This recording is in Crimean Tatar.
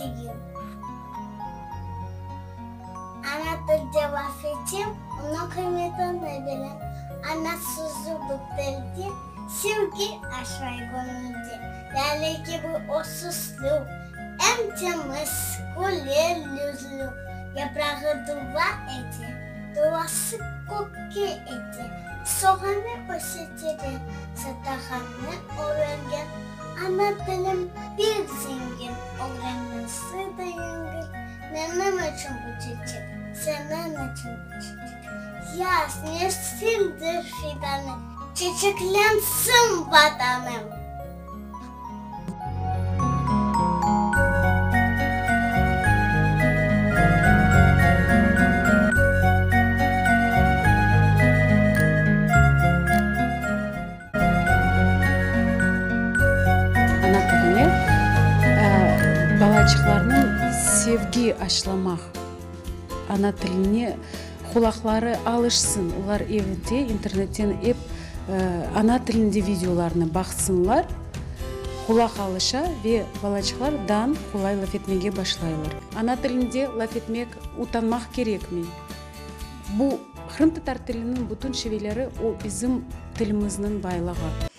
degil. Ana tilde laf etem, onıñ qıymetini bilem. Ana sözü bu tilde, sevgi aşray göñülde. Lâle kibi o süslü, em temiz, güler yüzlü. Yaprağı dua ete, duası kökke ete. Soğanı öse teren, satağanı öğrengen. Ana tilim pek zengin, ögrenmesi de yengil. Menim içün bu çeçek, seniñ içün bu çeçek. Yaz, mevsimdir fidanı, çeçeklensin Vatanım! Ana tiline balaçıqlarnıñ sevgi aşlamaq, ana tiline qulaqları alışsın, olar evde internetten ep ana tilinde videolarnı baqsınlar, qulaq alışa ve balaçıqlar dan qolay laf etmege başlaylar. Ana tilinde laf etmek utanmaq kerekmey. Bu qırımtatar tiliniñ bütün şiveleri o bizim tilimizniñ baylığı.